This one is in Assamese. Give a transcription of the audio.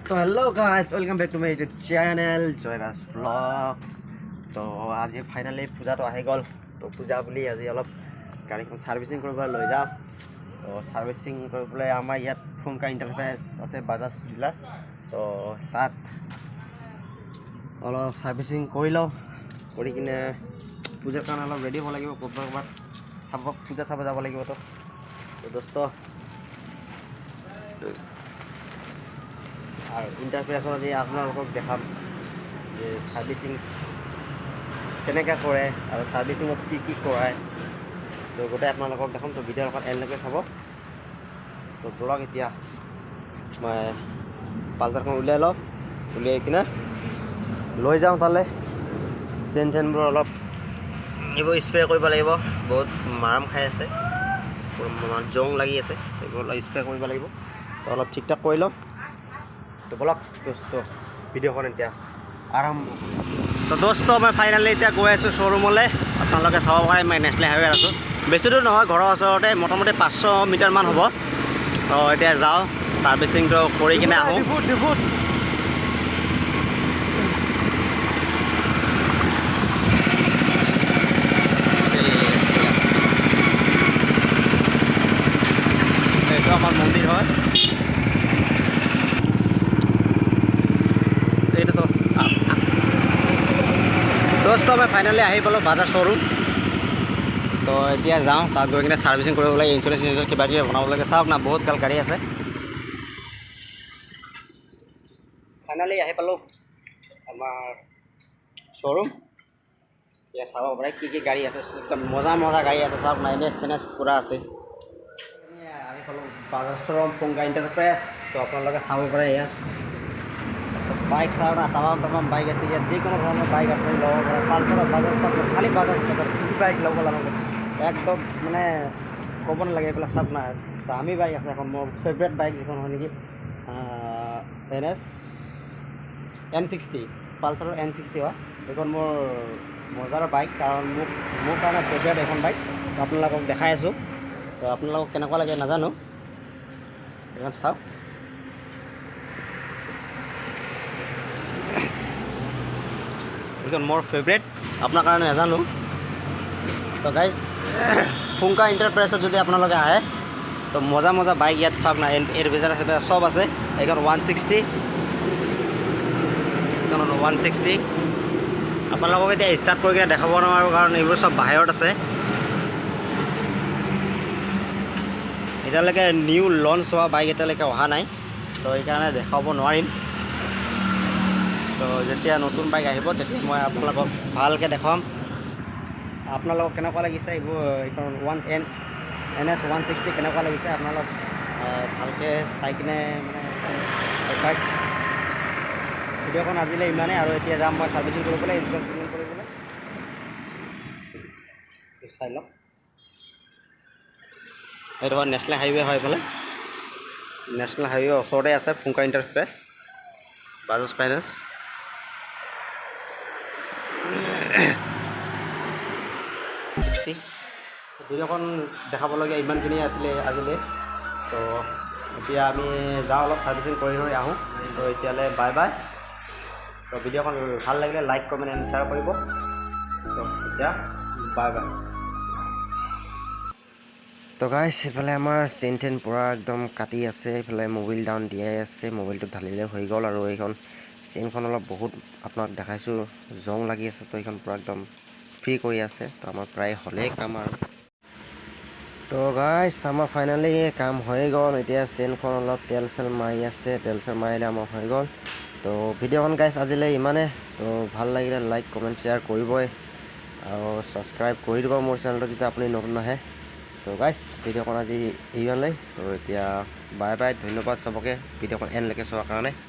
তো hello guys, welcome back to my YouTube channel Joyraj blog. তো আজি ফাইনেলি পূজাটো আহি গ'ল। তো পূজা বুলি আজি অলপ গাড়ীখন ছাৰ্ভিচিং কৰিব লৈ যাওঁ। তো ছাৰ্ভিচিং কৰিবলৈ আমাৰ ইয়াত ফুংকা ইণ্টাৰপ্ৰাইজ আছে, বাজাজ ডিলাৰ। তো তাত অলপ ছাৰ্ভিচিং কৰি লওঁ, কৰি কিনে পূজাৰ কাৰণে অলপ ৰেডি হ'ব লাগিব। ক'ৰবাত ক'ৰবাত চাব, পূজা চাব যাব লাগিব। তো দোস্ত, আৰু ইণ্টাৰপ্ৰাইজত আজি আপোনালোকক দেখাম যে ছাৰ্ভিচিং কেনেকৈ কৰে আৰু ছাৰ্ভিচিঙত কি কি কৰায়। তো গোটেই আপোনালোকক দেখাম। তো ভিডিঅ'ৰ লগত এণ্ডলৈকে চাব। তো ব'লক, এতিয়া মই পালচাৰখন উলিয়াই লওঁ, উলিয়াই কিনে লৈ যাওঁ তালৈ। চেইন চেইনবোৰ অলপ এইবোৰ স্প্ৰে কৰিব লাগিব, বহুত মাৰাম খাই আছে, জং লাগি আছে, এইবোৰ অলপ স্প্ৰে কৰিব লাগিব। তো অলপ ঠিক ঠাক কৰি লওঁ। তো ব'লক দোস্ত, ভিডিঅ'খন এতিয়া আৰম্ভ কৰোঁ। তো দোস্ত, মই ফাইনেলি এতিয়া গৈ আছোঁ শ্ব'ৰুমলৈ। আপোনালোকে চাব পাৰে, মই নেশ্যনেল হাইৱেত আছোঁ। বেছি দূৰ নহয়, ঘৰৰ ওচৰতে, মোটামুটি 500 মিটাৰমান হ'ব। তো এতিয়া যাওঁ, ছাৰ্ভিচিংটো কৰি কিনে আহোঁ। ডিফুত। এইটো আমাৰ মন্দিৰ হয়। এইটোতো দোস্ত, মই ফাইনেলি আহি পালোঁ বাজাজ শ্ব'ৰুম। তো এতিয়া যাওঁ, তাত গৈ কিনে ছাৰ্ভিচিং কৰিব লাগে, ইঞ্চুৰেঞ্চ ইঞ্চুৰেঞ্চ কিবা কিবি বনাব লাগে। চাওক না, বহুত গাল গাড়ী আছে। ফাইনেলি আহি পালোঁ আমাৰ শ্ব'ৰুম। এতিয়া চাব পাৰে কি কি গাড়ী আছে, একদম মজা মজা গাড়ী আছে। চাওক না, এন এছ চেন এছ পূৰা আছে। আহি পালোঁ বাজাজ শ্ব'ৰুম, ফুংকা ইণ্টাৰপ্ৰাইজ। তো আপোনালোকে চাব পাৰে ইয়াত বাইক। চাওক না, তামাম তামাম বাইক আছে ইয়াত। যিকোনো ধৰণৰ বাইক আপুনি ল'ব পাৰে, পালচাৰ, বাজাজ, পালচাৰ, খালি বাজাজ বাজাজ কি বাইক ল'ব লাগিব, একদম মানে ক'ব নালাগে। এইবিলাক চাওক না, দামী বাইক আছে। এখন মোৰ ফেভৰেট বাইক যিখন হয় নেকি এন এছ এন 60, পালচাৰৰ এন 60 হয়। এইখন মোৰ মজাৰ বাইক, কাৰণ মোৰ কাৰণে ফেভৰেট এইখন বাইক। তো আপোনালোকক দেখাই আছোঁ। তো আপোনালোকক কেনেকুৱা লাগে নাজানো, এইখন চাওক। এইখন মোৰ ফেভৰেট, আপোনাৰ কাৰণে নাজানো। তো গাইজ, ফুংকা ইণ্টাৰপ্ৰাইজত যদি আপোনালোকে আহে, তো মজা মজা বাইক ইয়াত চাওক না, এডভেঞ্চাৰ আছে, চব আছে। এইখন 160, এইখন 160। আপোনালোকক এতিয়া ষ্টাৰ্ট কৰি কিনে দেখাব নোৱাৰোঁ, কাৰণ এইবোৰ চব বাহিৰত আছে। এতিয়ালৈকে নিউ লঞ্চ হোৱা বাইক এতিয়ালৈকে অহা নাই, তো সেইকাৰণে দেখাব নোৱাৰিম। তো যেতিয়া নতুন বাইক আহিব, তেতিয়া মই আপোনালোকক ভালকৈ দেখুৱাম। আপোনালোকক কেনেকুৱা লাগিছে এইবোৰ, এইখন ওৱান এন এন এছ 160 কেনেকুৱা লাগিছে আপোনালোক ভালকৈ চাই কিনে মানে বাইক। ভিডিঅ'খন আজিলৈ ইমানেই আৰু এতিয়া যাম মই ছাৰ্ভিচিং কৰিবলৈ, ইঞ্চুৰেঞ্চ কৰিবলৈ। চাই লওক, এইটো হয় নেশ্যনেল হাইৱে হয়। এইফালে নেশ্যনেল হাইৱে ওচৰতে আছে ফুংকা ইণ্টাৰপ্ৰাইজ, বাজাজ ফাইনেন্স। ভিডিঅ'খন দেখাবলগীয়া ইমানখিনিয়ে আছিলে আজিলৈ। তো এতিয়া আমি যাওঁ, অলপ ছাৰ্ভিচিং কৰি হৈ আহোঁ। তো এতিয়ালৈ বাই বাই। তো ভিডিঅ'খন ভাল লাগিলে লাইক, কমেণ্ট এণ্ড শ্বেয়াৰ কৰিব। তো এতিয়া বাই বাই। তো গাইছ, এইফালে আমাৰ চেইন টেইন পূৰা একদম কাটি আছে। এইফালে মবিল ডাউন দিয়াই আছে, মবিলটো ঢালিলে হৈ গ'ল। আৰু এইখন চেইনখন অলপ বহুত আপোনাক দেখাইছোঁ, জং লাগি আছে। তো এইখন পূৰা একদম ফ্ৰী কৰি আছে। তো আমাৰ প্ৰায় হ'লেই কাম আৰু। তো গাইছ, আমাৰ ফাইনেলি কাম হৈ গ'ল। এতিয়া চেইনখন অলপ তেল চেল মাৰি আছে, তেল চেল মাৰিলে আমাৰ হৈ গ'ল। তো ভিডিঅ'খন গাইছ আজিলৈ ইমানে। তো ভাল লাগিলে লাইক, কমেণ্ট, শ্বেয়াৰ কৰিবই আৰু ছাবস্ক্ৰাইব কৰি দিব মোৰ চেনেলটো যেতিয়া আপুনি নতুন আহে। তো গাইছ, ভিডিঅ'খন আজি ইমানেই। তো এতিয়া বাই বাই, ধন্যবাদ চবকে ভিডিঅ'খন এণ্ডলৈকে চোৱাৰ কাৰণে।